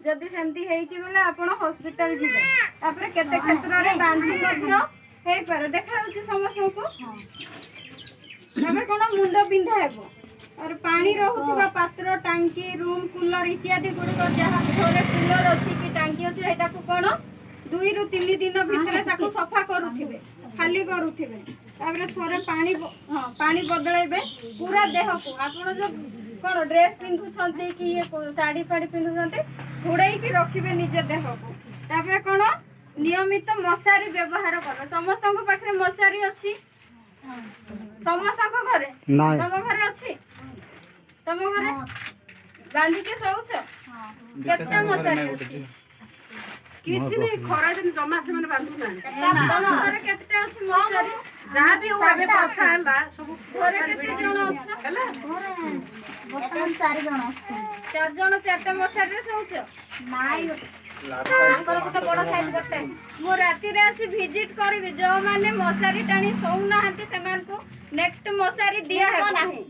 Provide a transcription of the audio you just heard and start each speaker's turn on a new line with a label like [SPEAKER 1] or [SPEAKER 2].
[SPEAKER 1] ଯଦି ସେମିତି ହେଇଛି ବୋଲେ ଆପଣ ହସ୍ପିଟାଲ ଯିବେ। ତାପରେ କେତେ କ୍ଷେତ୍ରରେ ବାନ୍ତି ମଧ୍ୟ ହେଇପାରେ, ଦେଖାଯାଉଛି ସମସ୍ତଙ୍କୁ। ତାପରେ କ'ଣ? ମୁଣ୍ଡ ବିନ୍ଧା ହେବ। ତାପରେ ପାଣି ରହୁଥିବା ପାତ୍ର, ଟାଙ୍କି, ରୁମ୍ କୁଲର ଇତ୍ୟାଦି ଗୁଡ଼ିକ, ଯାହା ଘରେ କୁଲର ଅଛି କି ଟାଙ୍କି ଅଛି, ସେଇଟାକୁ କ'ଣ 2ରୁ 3 ଦିନ ଭିତରେ ତାକୁ ସଫା କରୁଥିବେ, ଖାଲି କରୁଥିବେ। ତାପରେ ଥରେ ପାଣି, ହଁ, ପାଣି ବଦଳାଇବେ ପୁରା ଦେହକୁ। ଆପଣ ଯୋଉ କ'ଣ ଡ୍ରେସ୍ ପିନ୍ଧୁଛନ୍ତି କି ଇଏ ଶାଢ଼ୀ ଫାଢ଼ୀ ପିନ୍ଧୁଛନ୍ତି, ଘୋଡ଼େଇକି ରଖିବେ ନିଜ ଦେହକୁ। ତାପରେ କ'ଣ? ନିୟମିତ ମଶାରୀ ବ୍ୟବହାର କର। ସମସ୍ତଙ୍କ ପାଖରେ ମଶାରୀ ଅଛି? ସମସ୍ତଙ୍କ ଘରେ?
[SPEAKER 2] ନାଇଁ।
[SPEAKER 1] ତମ ଘରେ ଅଛି? ତମ ଘରେ ବାନ୍ଧିକି ଶୋଉଛ? କେତେଟା ମଶାରୀ ଅଛି?
[SPEAKER 3] କିଛି ବି ଖରା ଦିନ ଜମା ସେମାନେ ବାନ୍ଧୁନାହାନ୍ତି।
[SPEAKER 1] ତମ ଘରେ କେତେଟା ଅଛି ମଶାରୀ?
[SPEAKER 3] ଯାହା ବି ହଉ, ଏବେ ବର୍ଷା ହେଲା ସବୁ।
[SPEAKER 1] ଘରେ କେତେ ଜଣ ଅଛ?
[SPEAKER 3] ହେଲା।
[SPEAKER 4] ବର୍ତ୍ତମାନ ଚାରି ଜଣ ଅଛୁ।
[SPEAKER 1] ଚାରି ଜଣ ଚାରିଟା ମଶାରୀରେ ଶୋଉଛ?
[SPEAKER 4] ନାଇଁ, ତାଙ୍କର ଗୋଟେ ବଡ ସାଇଜ ଗୋଟେ।
[SPEAKER 1] ମୁଁ ରାତିରେ ଆସି ଭିଜିଟ୍ କରିବି। ଯୋଉମାନେ ମଶାରୀ ଟାଣି ଶୋଉନାହାନ୍ତି, ସେମାନଙ୍କୁ ନେକ୍ସଟ ମଶାରୀ ଦିଆହେବ ନାହିଁ।